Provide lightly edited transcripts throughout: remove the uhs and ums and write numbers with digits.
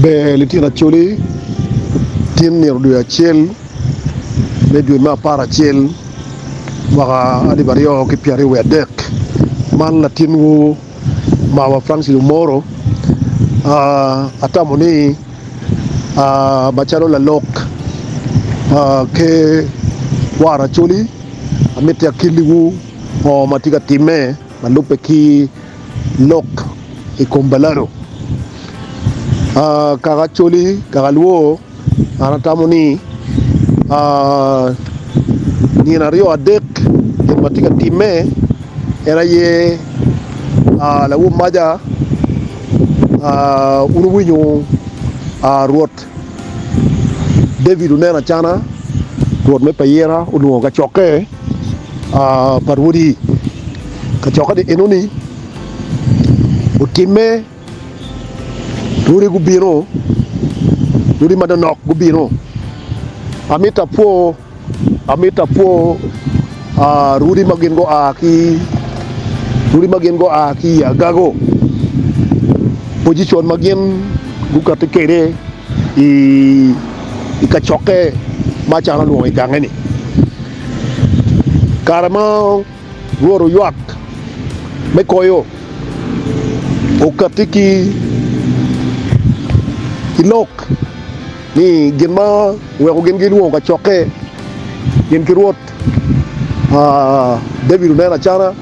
Ber litino Acholi tin nino dwe acel me dwe me aparacel mwaka alip aryo ki pyeraryo wiye adek man latinwu Mawa Francis Omoro atamo ni macalo lalok ker war Acholi amiti akeliwu ngo ma tye ka timme ma lubbe ki lok i kom balalo. Kaka Acholi, kaka Lwo, an atamo ni nino aryo adek gin ma tye ka timme en aye lawom maca wun wuwinyo Rwot David oneno acana Rwot me Payira olwongo kacokke pa rwodi. Kacokke ni enoni otimme rwodi gubino, rwodi manonok gubino. Amito apwo, amito apwo rwodi ma gin gua ki rwodi ma gin gua ki i Agago, pocicon ma gin gukati kwede i kacokke ma Acana olwongo i gange-ni. Kare ma Rwot oywak me koyo okatti ki lok ni gin ma oweko gin gilwongo kacokke gin ki Rwot David oneno acana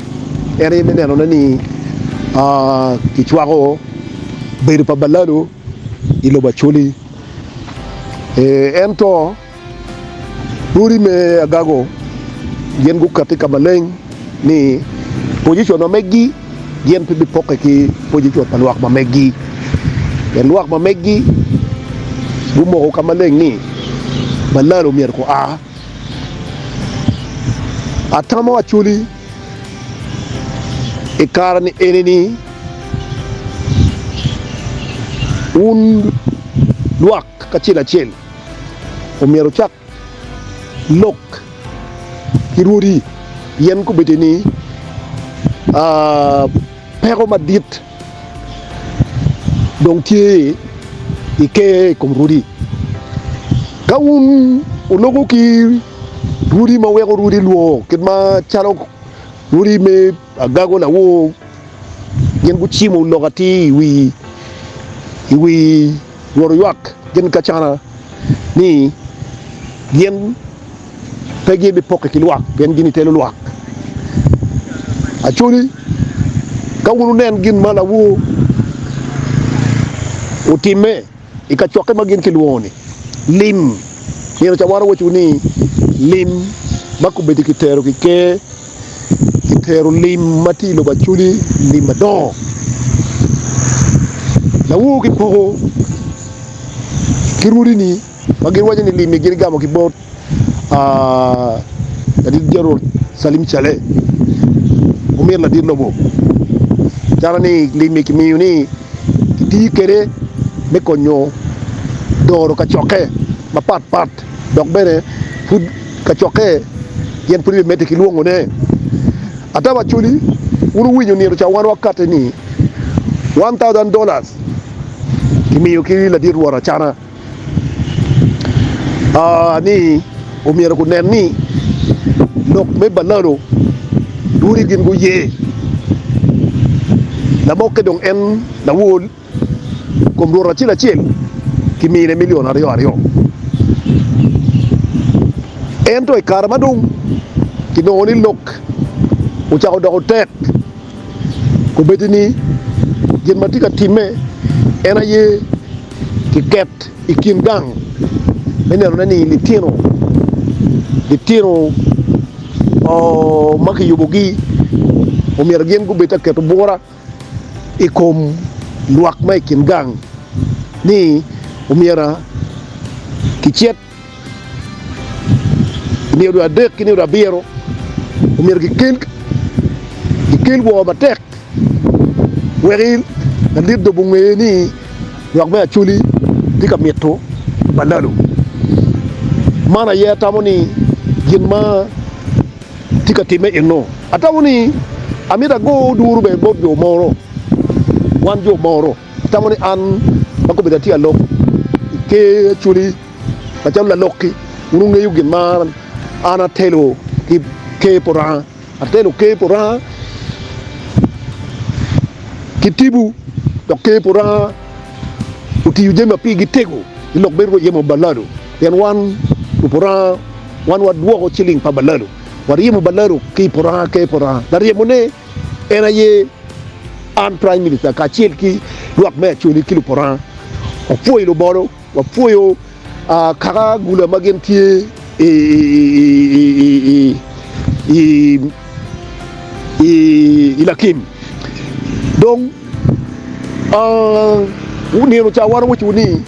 en aye me nenone ni kicwako bedo pa balalo i lobo Acholi ento Rwodi me Agago gin gukatti ka maleng ni pocicon ma meggi gin pe bipokke ki pocicon pa lwak ma meggi. Pien lwak ma meggi gumoko ka maleng ni balalo myero gua. Atamo Acholi i kare-ni eni-ni wun lwak kacel acel omyero wucak lok ki rwodi pien kobedo ni peko madit dong tye i ker i kom rwodi. Ka wun wuloko ki rwodi ma weko rwodi lwor kit macalo rwodi me Agago lawor gin gucimo lok atir i wi Rwot oywak gin kacana ni gin pe gibipokke ki lwak pien gin itelo lwak. Acholi, ka wun wunen gin ma lawor otimme i kacokke ma gin kilwongo ni lim, nino ca wan owacowu ni lim ma kombeddi kitero ki ker, Kitero lim ma tye i lobo Acholi lim madongo. Lawor kipoko ki rwodi-ni ma giwaco ni lim-mi gin gamo ki bot ladit General Salim Saleh omito ladit lobo calo ni lim-mi kimiyo ni kitiyo kwede me konyo doro kacokke mapat pat dok bene pud Kacokke gin pud ibimedde ki lwongone. Ata Acholi, wun wuwinyo nino ca wan wakate ni $1000 kimiyo ki ladit Rwot Acana ni omyero gunen ni lok me balalo duri gin guye. Lamokke dong en lawol. Kom rwot acel acel kimine milion aryo aryo. Ento i kare ma dong kinongo ni lok ocako doko tek, kobeddi ni gin ma tye ka timme en aye kiket i kin gang me nenone ni litino litino ma kiyubogi omyero gin gubed ka keto bura. i kom lwak ma i kin gang ni omyero kicit i nino adek ki nino abiro omyero kikel woo matek wek ladit lobo onge ni lwak me Acholi tye ka mito balalo. Man aye atamo ni gin ma tye ka timme eno. Atamo ni amito ago oduru bene bot jo moro, wan jo moro. Atamo ni an ma kobedo atye alok. ker Acholi macalo lalok-ki, wun wungeyo gin ma an atelo ki ker Puranga. Atelo ker Puranga ki tipo, dok ker Puranga otiyo jami ma pigi tego i lok me ryemo balalo, pien wan lupuranga wan wadwoko ciling pa balalo, waryemo balalo ki i Puranga ker Puranga. Laryemone en aye an Prime Minister kacel ki lwak me Acholi ki lupuranga. Wapwoyo lubolo, wapwoyo kaka gula ma gin tye i Lakim. Dong nino ca wan owacowu ni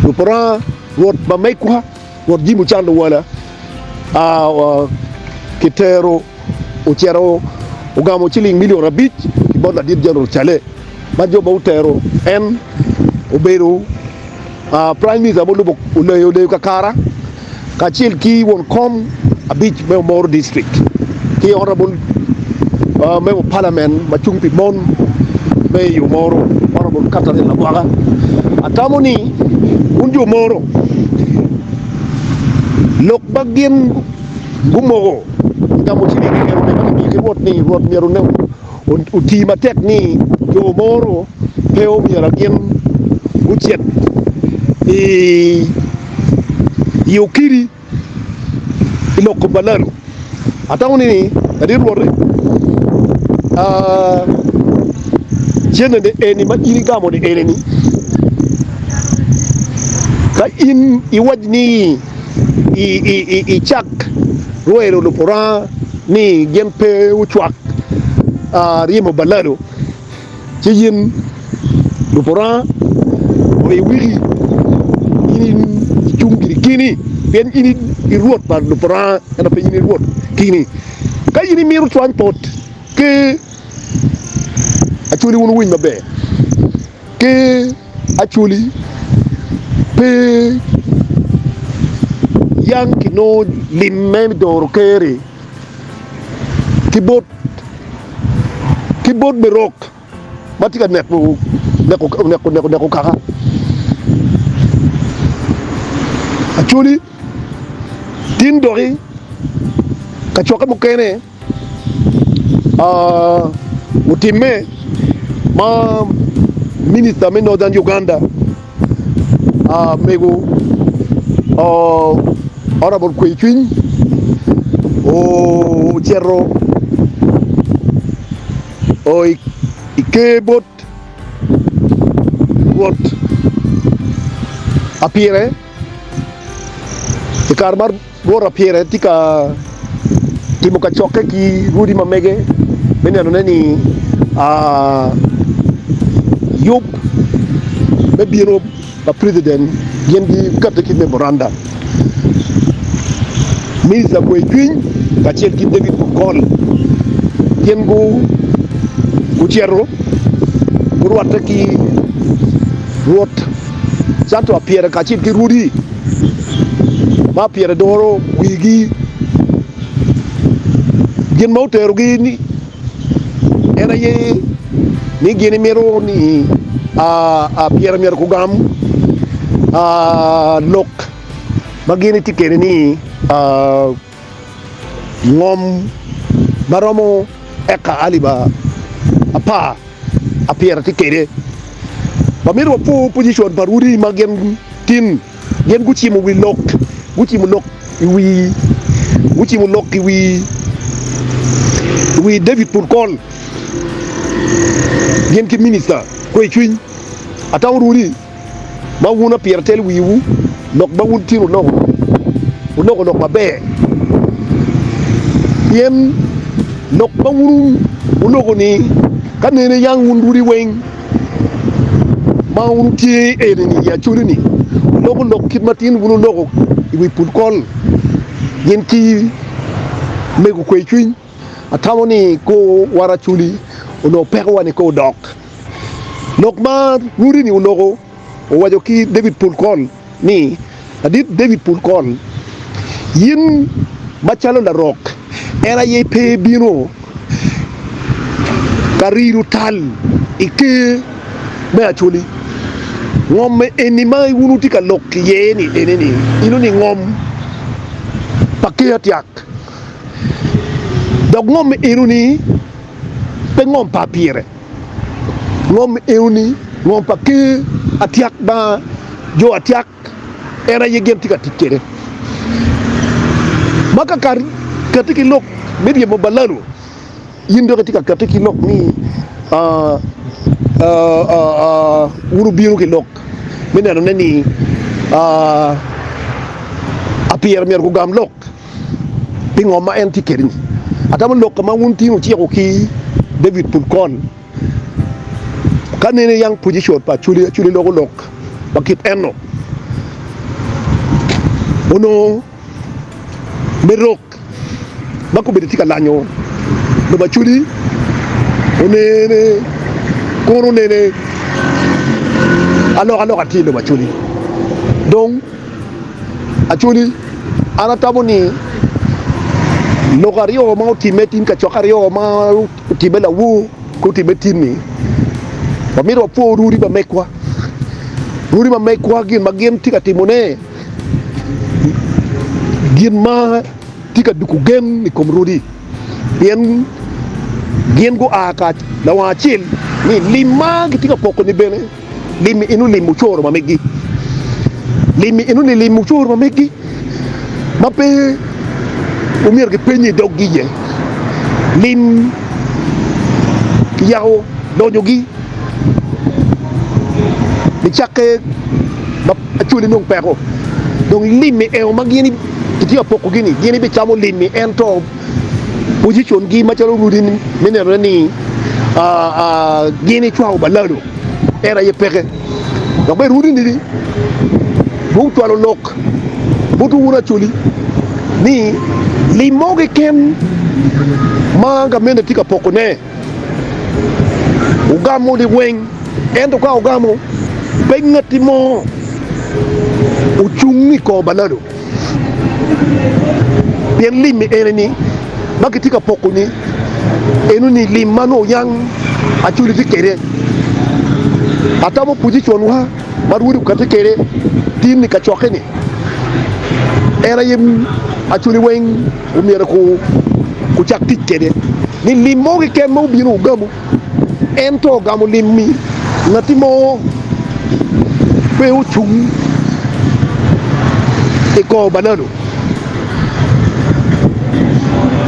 lupuranga Rwot ma megwa Rwot Jim Ocan Luwala kitero ocito ogamo ciling milion abic ki bot ladit General Cale ma jo ma otero en obedo Prime Minister ma olubo oleyo oleyo kakara kacel ki won kom abic me Omoro District ki Honourable Member of Parliament ma cung pi mon me i Omoro Honourable Catherine Labwaka. Atamo ni wun jo Omoro lok ma gin gumoko i gamo ciling enoni ma kimiyo ki Rwot ni Rwot myero oti matek ni jo moro pe omyero gin gucit i okidi i lok kom balalo. Atamo ni ladit Rwot-ti, cente eni ma in igamo-ni eni-ni, ka in iwac ni icak rwero lupuranga ni gin pe ocwak ryemo balalo, ci in lupuranga iwiki in icung giri keni pien in i rwot pa lupuranga ento pe in i rwot keni. Ka in imito cwany pot ki Acholi wun wuwiny maber ki Acholi pe yang kinongo lim me doro ker-ri ki bot ki bot me rok ma tye ka neko neko neko neko kaka. Acholi tin doki kacokke mukene otimme ma minista me Northern Uganda mego Honourable Kwe Cwiny ocito i ker bot Rwot Apire i kare ma Rwot Apire tye ka timo kacokke ki rwodi ma mege me nenone ni yub me bino pa preciden gin gikette ki memorandum. Minista kwe cwiny kacel ki David Okol gin gucito gurwatte ki Rwot Santo Apyere kacel ki rwodi ma Apyere doro wigi. Gin ma oterogi ni en aye ni gin imito ni Apyere myero gugam lok ma gin gitye kwede ni ngom ma romo eka alip apar apyera tye kwede. Wamito wapwo pocicon pa rwodi ma gin tin gin gucimo wi lok gucimo lok i wi gucimo lok i wi wi David Purkol gin ki minista kwe cwiny atamo rwodi ma wun apira telo wiwu, lok ma wun tin wuloko, wuloko lok maber, pien lok ma wun wuloko-ni ka nene yang wun rudi weng ma wun wutye eni-ni i Acholi-ni, wuloko lok kit ma tin wun wuloko i wi pul kol gin ki mego kwe cwiny. Atamo ni kor war Acholi onongo pekowa ni kor odok. Lok ma rwodi-ni oloko owaco ki David Pulkol ni, Ladit David Pulkol, in macalo larok en aye pe ibino ka rido tal i ker me Acholi. Ngom eni ma wun wutye ka lok iye-ni eni-ni, eno-ni ngom pa ker atyak, dok ngom eno-ni pe ngom pa apire, ngom eno-ni ngom pa ker atyak ma jo atyak en aye gin tye ka tic kwede. Ma ka kar kati ki lok me ryemo balalo, in dok itye ka kati ki lok ni wun wubino ki lok me nenone ni apire myero gugam lok pi ngo ma en tye kwede-ni. Atamo lok ma wun tin wuciko ki David Pulkol. Ka nene yang pocicon pa Acholi, Acholi loko lok ma kit eno onongo me rok ma kobedo tye ka lanyo lobo Acholi onene kono onene alokaloka tye i lobo Acholi dong Acholi an atamo ni lok aryo ma otimme tin kacokke aryo ma Otimme lawor ki otimme tin-ni, wamito wapwo rudi ma megwa. Rudi ma megwa gin ma gin tye ka timone, gin ma tye ka duko gen i kom rudi, pien gin gua ka lawang acel ni lim ma gitye ka poko-ni bene Lim eno lim mucoro ma megi. Lim eno ni lim mucoro ma megi ma pe omyero gipenye i doggi iye. Lim kiyako lonyogi nicakke ma Acholi nong peko. Dong lim-mi eno ma gin kitye ka pokogi-ni gin ibicamo lim-mi ento Pocicongi macalo rudi me nenone ni gin icwako balalo en aye peke. Dok bene rudi-ni gucwalo lok bot wun Acholi ni lim mo keken ma gamente tye ka pokone wugamo liweng ento ka wugamo pe ngatti mo ocung i kor balalo. Pien lim-mi ene-ni ma kitye ka poko-ni, eno-ni lim ma nongo yang Acholi tye kwede. Atamo pociconwa ma Rwodi okati kwede tin i kacokke-ni, en aye Acholi weng omyero gucak tic kwede, ni lim mo keken ma obino ogamo. Ento ogamo lim-mi, ngatti mo pe ocung i kor balalo.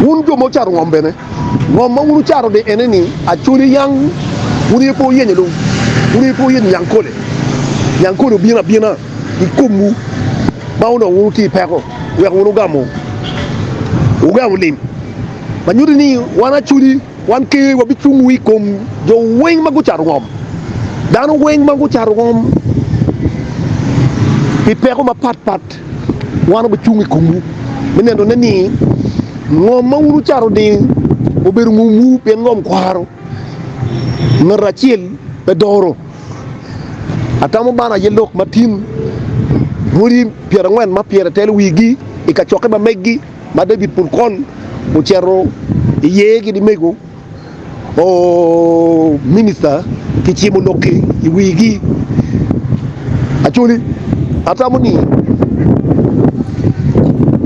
Wun jo ma wucato ngom bene, ngom ma wun wucato-ni ene ni, Acholi yang wun aye pe wuyenyo dong, wun aye pe wuyenyo nyangkole, nyangkole obino abina i komwu ma onongo wun wutye i peko, wek wun wugamo, wugamo lim. Ma nyuto ni wan Acholi. Wan ker wabicungu i kom jo weng ma gucato ngom, dano weng ma gucato ngom pi peko mapat pat, wan wabicung i komwu me nenone ni ngom ma wun wucato-ni obedo ngomwu pien ngom kwaro ngat acel pe doro. Atamo man aye lok ma tin rwodi pyerangwen ma pyere telo wigi i kacokke ma meggi. ma David Pulkon ocito iye gin mego minista kicimo lok-ki i wigi. Acholi, atamo ni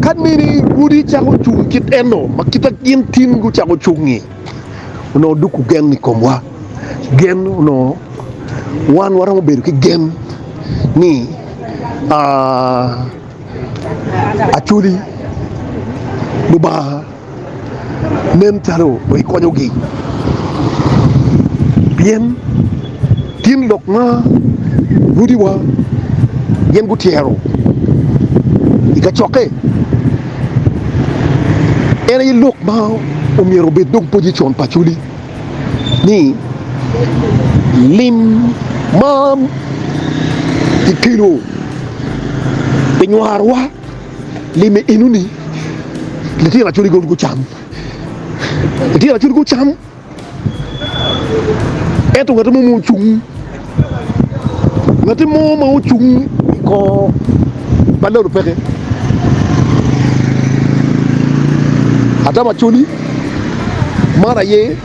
ka nene rwodi cako cung kit eno ma kita gin tin gucako cung-ngi onongo doko gen i komwa. Gen onongo wan waromo bedo ki gen ni Acholi Lubanga nen calo obikonyogi pien tin lok ma rwodiwa gin gutyero i kacokke en aye lok ma omyero obed dong pocicon pa Acholi. ni lim ma kikelo pi nywarowa lim enoni litino Acholi gucam litino Acholi gucam ento ngat mo ma ocung ngat mo ma ocung i kor balalo peke atamo Acholi. Man aye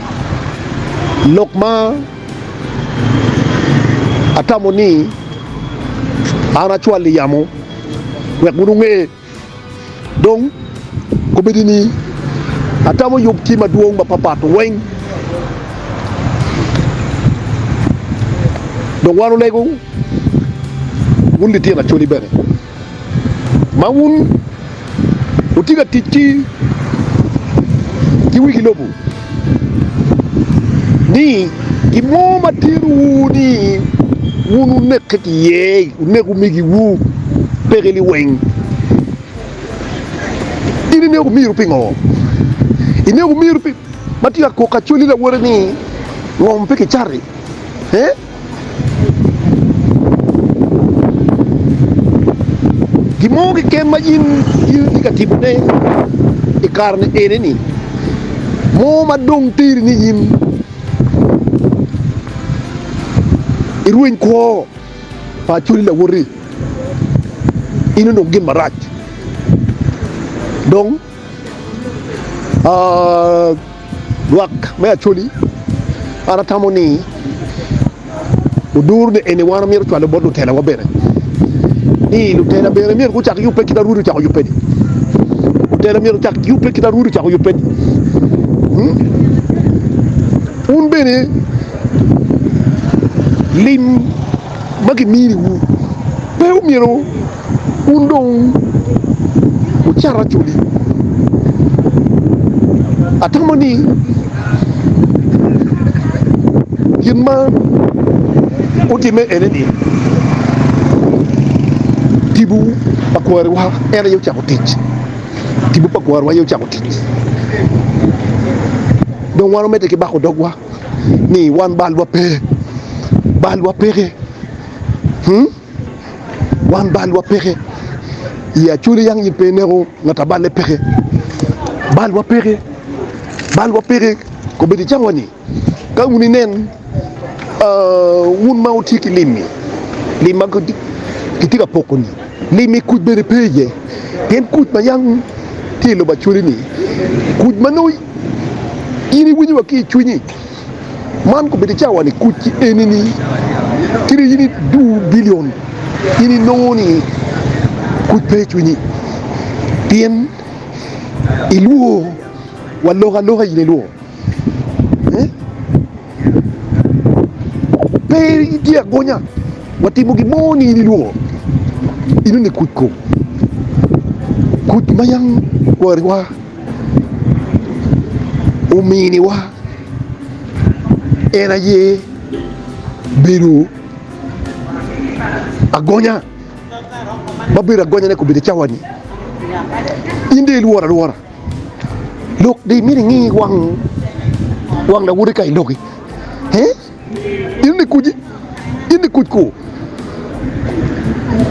lok ma atamo ni An acwalo i yamo wek wun wunge. Dong kombeddi ni atamo yub tye madwong mapapat weng. Dong wan olego wun litino Acholi bene ma wun wutye ka tic ki wigi lobo ni gin mo ma terowu ni wun wunekke ki iye, wunek omegiwu peke liweng. In ineko omiru pingo? Ineko omiru pi ma tye ka koko acholi lawote ni ngom pe kicati? Eh? Gin mo keken ma in itye ka timone i kare-ni eni-ni, mo ma dong teri ni in irweny kwo pa acholi lawoti, in onongo gin marac. Dong lwak me Acholi an atamo ni oduro ni eni wan omyero cwalo bot lutela wa bene ni lutela bene myero gucak yubbe kit ma Rwodi ocako yubbe ni lutela myero ocak yubbe kit ma Rwodi ocako yubbe ni wun bene lim ma kiminiwu pe omyero Wun dong wucat acholi. Atamo ni gin ma otimme ene-ni, tipo pa kwariwa en aye ocako tic, tipo pa kwariwa aye ocako tic. Dong wan wamedde ki bako dogwa ni wan balwa pe, balwa peke. Wan balwa peke i Acholi yang in pe ineko ngat a balle peke. Balwa peke, balwa peke kobedo i cawa ni ka wun inen wun ma wutye ki lim-mi, lim ma kitye ka poko-ni, lim-mi kuc bene pe iye pien kuc ma yang tye i lobo Acholi-ni kuc ma nongo in iwinyo wa ki i cwinyi. Man kobedo cawa ni kuc eni ni kadi in idur bilion in inongo ni kuc pe i cwinyi pien ilwor wa lok aloka in ilwor pe itye agonya wa timo gin mo ni in ilwor ino ni kuc ko kuc ma yang kwariwa ominiwa en aye bedo agonya ma bedo agonyane kobedo i cawa-ni. In dong ilworo alwora lok dong imito ingi wang lawoti ka iloki. In ni kuc in ni kuc ku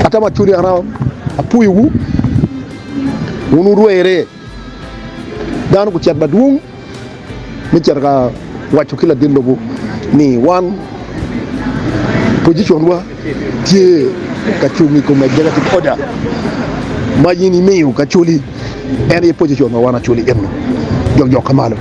atamo acoli an apwoyowu wun wurwere. Dano gucito madwong me cito ka waco ki ladit lobo ni wan pociconwa tye ka cung i kom executive order ma in imiyo ki Acholi, en aye pociconwa wan Acholi eno jokjok ka malo.